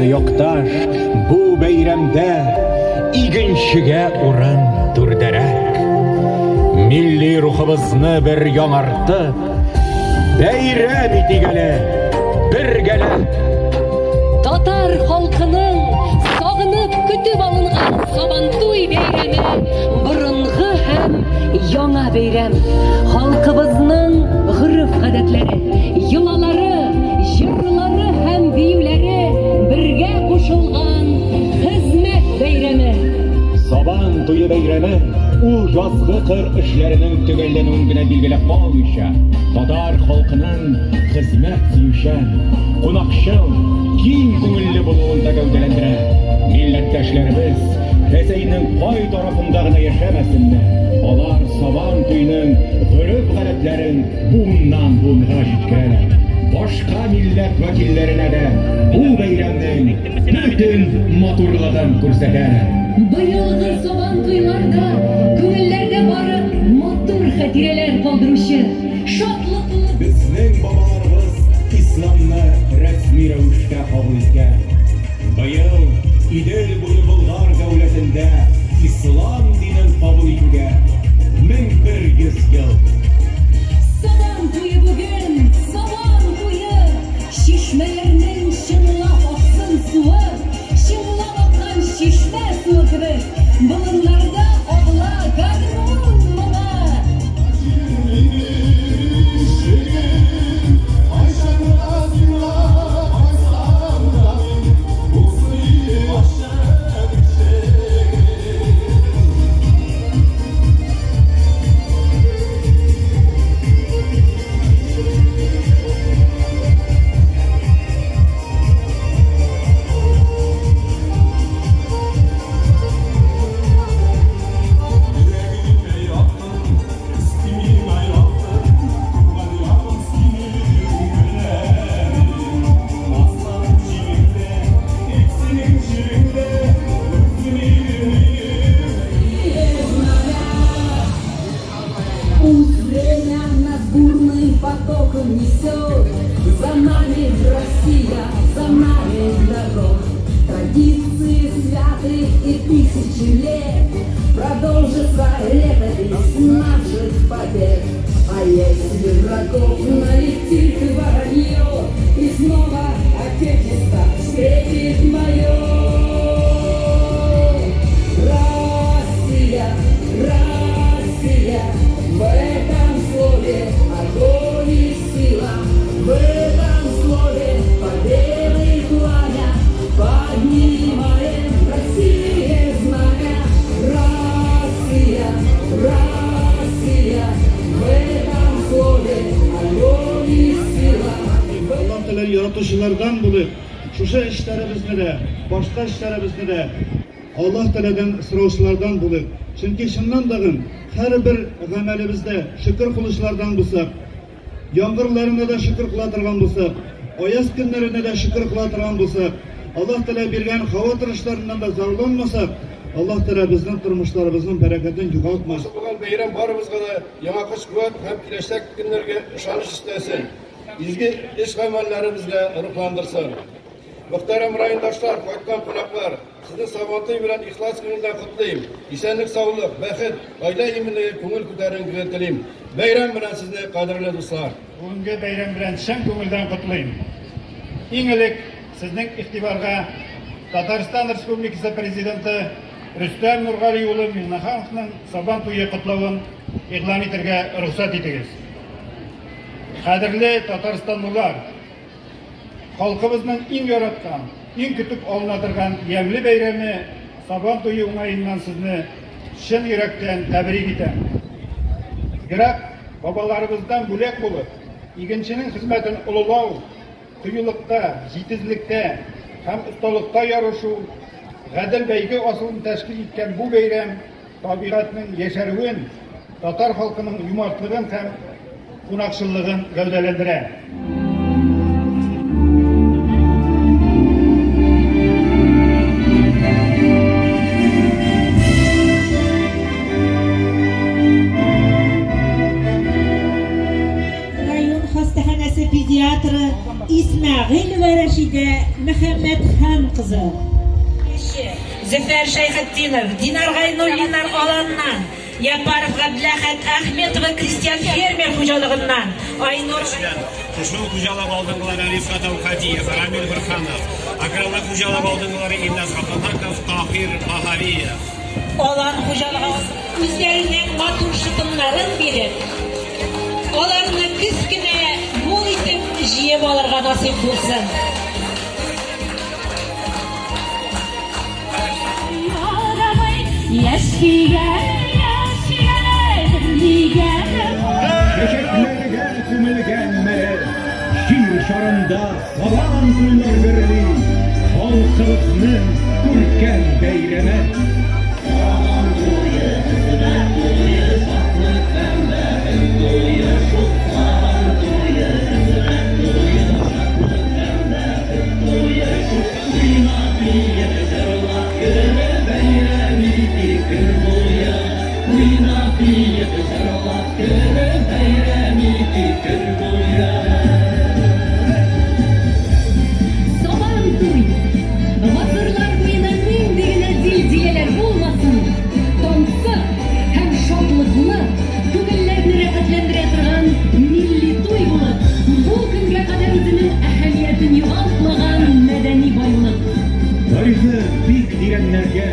Кадерле якташ, бу бәйрәмдә игенчегә урын түрдәрәк. Милли рухыбызны бер яңартып, бәйрәм итик әле бергәләп. Татар халкының сагынып көтеп алынган Сабантуй бәйрәме борынгы һәм яңа бәйрәм. Халкыбызның гореф-гадәтләре, йолалары, җырлары һәм биюләре бергә кушылган хезмәт бәйрәме. Сабан туе бәйрәме ул язгы кыр эшләренең төгәлләнүен генә билгеләп калмыйча, татар халкының хезмәт сөючән, кунакчыл, киң күңелле булуын да гәүдәләндерә. Милләттәшләребез Рәсәйнең кай тарафында гына яшәмәсеннәр, алар Сабан туеның гореф-гадәтләрен буыннан-буынга җиткерәләр. Башка милләт вәкилләренә дә бу бәйрәмнең бөтен матурлыгын күрсәтәләр. Быелгы Сабан туйларда күңелләрдә бары матур хатирәләр калдыручы, шатлыклы. Безнең бабаларыбыз исламны рәсми рәвештә кабул иткән. Быел Идел буе Болгар дәүләтендә ислам динен кабул итүгә 1100 ел. Сабан туе бүген, Сабан туе! Чишмәләрнең чыңлап аксын суы, чыңлап аккан чишмә суы кебек, болыннарда агыла гармун моңы. Пусть время нас бурным потоком несет, за нами Россия, за нами народ. Традиции святы и тысячи лет продолжится летопись наших побед. А если врагов налетит воронье, и снова Отечество встретит мое. Россия, Россия, в этом слове огонь и сила, в этом слове победы пламя, поднимаем Россия знамя. Россия, Россия, в этом слове огонь и сила. Аллаһ Тәгалә яратучылардан булып, шушы эшләребезне дә, башка эшләребезне дә Аллаһ Тәгаләдән сораучылардан булып, чөнки чыннан дагын һәрбер гамәлебездә шөкер кылучылардан булсак, яңгырларына да шөкер кыла торган булсак, аяз көннәренә дә шөкер кыла торган булсак, Аллаһ Тәгалә биргән һава торышларыннан да зарланмасак, Аллаһ Тәгалә безнең тормышларыбызның бәрәкәтен югалтмас. Булган бәйрәм барыбызга да яңа көч-куәт һәм киләчәк көннәргә ышаныч өстәсен, изге эш-гамәлләребезгә рухландырсын. Мөхтәрәм райондашлар, кайткан кунаклар, сезне Сабантуй белән ихлас күңелдән котлыйм. Исәнлек-саулык, бәхет, гаилә иминлеге, күңел күтәренкелеге телим. Бәйрәм белән сезне, кадерле дуслар! Бүгенге бәйрәм белән чын күңелдән котлыйм. Иң элек сезнең игътибарга Татарстан Республикасы Президенты Рөстәм Нургали улы Миңнехановның Сабан туе котлавын игълан итәргә рөхсәт итегез. Кадерле татарстанлылар! Халкыбызның иң яраткан, иң көтеп алына торган ямьле бәйрәме Сабан туе уңаеннан сезне чын йөрәктән тәбрик итәм. Ерак бабаларыбыздан бүләк булып, игенченең хезмәтен олылау, кыюлыкта, җитезлектә һәм осталыкта ярышу, гадел бәйге асылын тәшкил иткән бу бәйрәм табигатьнең яшәрүен, татар халкының юмартлыгын һәм кунакчыллыгын гәүдәләндерә. Район хастаханәсе педиатры Исмәгыйлова Саҗидә Мөхәммәтхан кызы. Зөфәр Шәйхетдинов, Динар Гайнуллиннар Аланнан, Япаров Габдләхәт Ахметова крестьян-фермер хуҗалыгыннан, Айнур. Кушма хуҗалыгы алдынгылары Рифкат Әүхәдиев, Рамил Борһанов, Аграрлык хуҗалыгы алдынгылары Илназ Габделхаков, Таһир Баһавиев. Алан хуҗалыгы үзләренең матур шытымнарын биреп, аларны көз кенә мул итеп җыеп алырга насыйп булсын. Чәчәкләргә күмелгән мәле, Җир шарында Сабан туйлар гөрли, Халкыбызның күркәм бәйрәме. Сабан туе, хезмәт туе, шатлык һәм бәхет туе, шул Сабан туе, хезмәт туе, шатлык һәм бәхет туе, шул уйнап, биеп, җырлап, көлеп, бәйрәм итик көн буе. Уйнап, биеп, җырлап, көлеп, бәйрәм итик көн буе. Сабан туй! Гасырлар буена нинди генә зилзиләләр булмасын, тансык һәм шатлыклы, күңелләрне рәхәтләндерә торган милли туй булып, бу көнгә кадәр үзенең әһәмиятен югалтмаган мәдәни байлык. Тарихы бик тирәннәргә,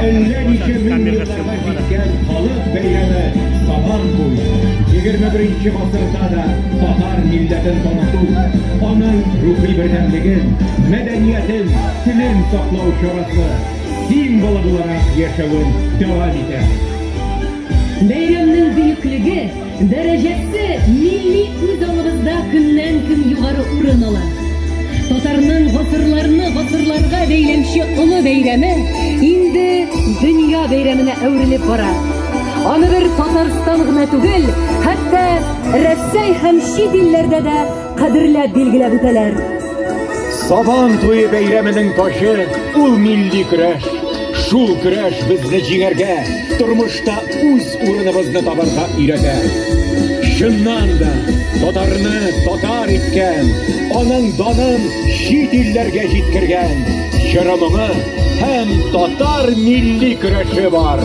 әллә ничә мең елларга җиткән халык бәйрәме Сабан туй 21 гасырда да татар милләтен таныту, аның рухи бердәмлеген, мәдәниятен, телен саклау чарасы, символы буларак яшәвен дәвам итә. Бәйрәмнең бөеклеге, дәрәҗәсе милли үзаңыбызда көннән-көн югары урын ала. Татарның гасырларны гасырларга бәйләмче олы бәйрәме инде дөнья бәйрәменә әверелеп бара. Аны бер Татарстан гына түгел, хәтта Рәсәй һәм чит илләрдә дә кадерләп билгеләп үтәләр. Сабан туе бәйрәменең таҗы ул милли көрәш. Шул көрәш безне җиңәргә, тормышта үз урыныбызны табарга өйрәтә. Чыннан да, татарны татар иткән, аның данын чит илләргә җиткергән җыры-моңы һәм татар милли көрәше бар.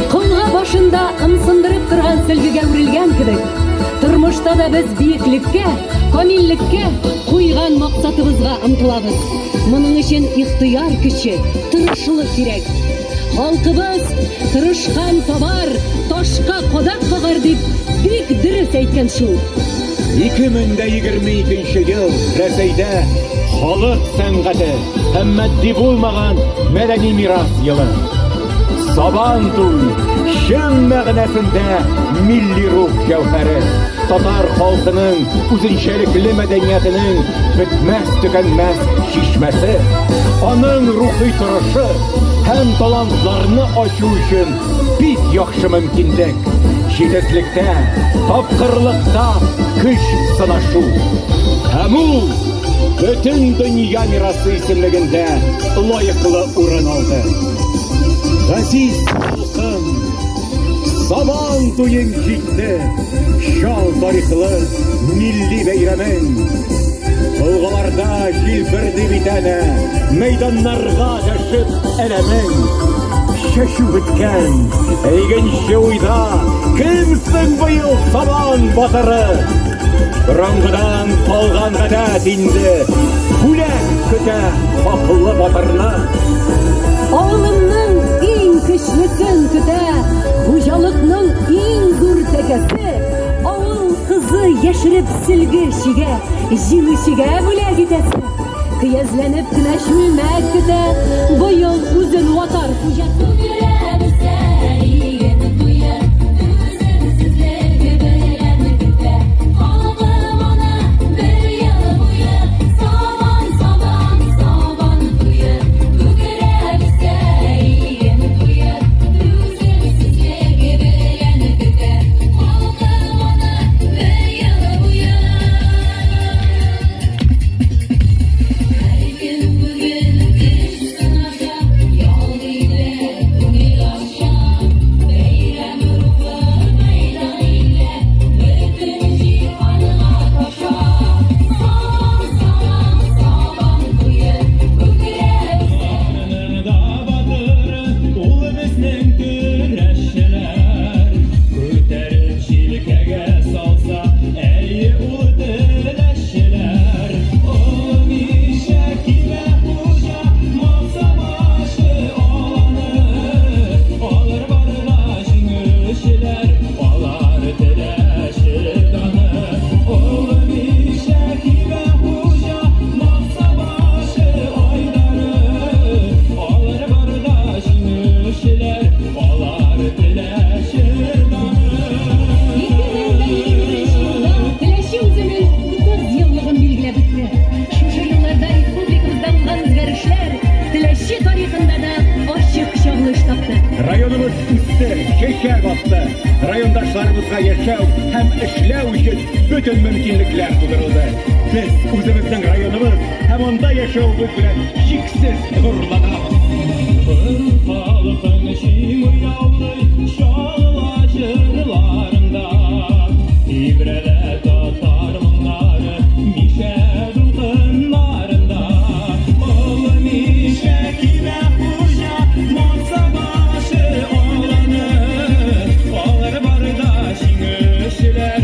Колга башында ымсындырып торган сөлгегә үрелгән кебек, тормышта да без биеклеккә, камиллеккә, куйган максатыбызга омтылабыз. Моның өчен ихтыяр көче, тырышлык кирәк. Халкыбыз тырышкан табар, ташка кадак кагар дип бик дөрес әйткән шул. 2022 ел Рәсәйдә халык сәнгате һәм матди булмаган мәдәни мирас елы. Сабан туй чын мәгънәсендә милли рух җәүһәре, татар халкының үзенчәлекле мәдәниятенең бетмәс-төкәнмәс чишмәсе, аның рухи торышы һәм талантларны ачу өчен бик яхшы мөмкинлек. Җитезлектә, тапкырлыкта көч сынашу. Һәм ул бөтен дөнья мирасы исемлегендә лаеклы урын алды. Газиз халкым, Сабан туең җитте, чал тарихлы милли бәйрәмең. Колгаларда җилферди бит әнә, мәйданнарга дәшеп әләмең. Чәчү беткән, игенче уйда, кем соң быел Сабан батыры? Борынгыдан калган гадәт инде, бүләк көтә хаклы батырны. Авылымның иң көчлесен көтә, хуҗалыкның иң зур тәкәсе, авыл кызы яшереп сөлге чигә, җиңүчегә бүләк итәсе. Көязләнеп кенә чүлмәк көтә, быел үзен ватар хуҗасы. Районыбыз үсте, чәчәк атты. Райондашларыбызга яшәү һәм эшләү өчен бөтен мөмкинлекләр тудырылды. Без үзебезнең районыбыз һәм анда яшәүебез белән чиксез горурланабыз. Халкың җиңү яулый, чагыла җырларында. Тибрәлә татар моңнары, Мишә дулкыннарында. Олы Мишә кибә хуҗа, Маса башы аланы. Алар барда җиңүчеләр,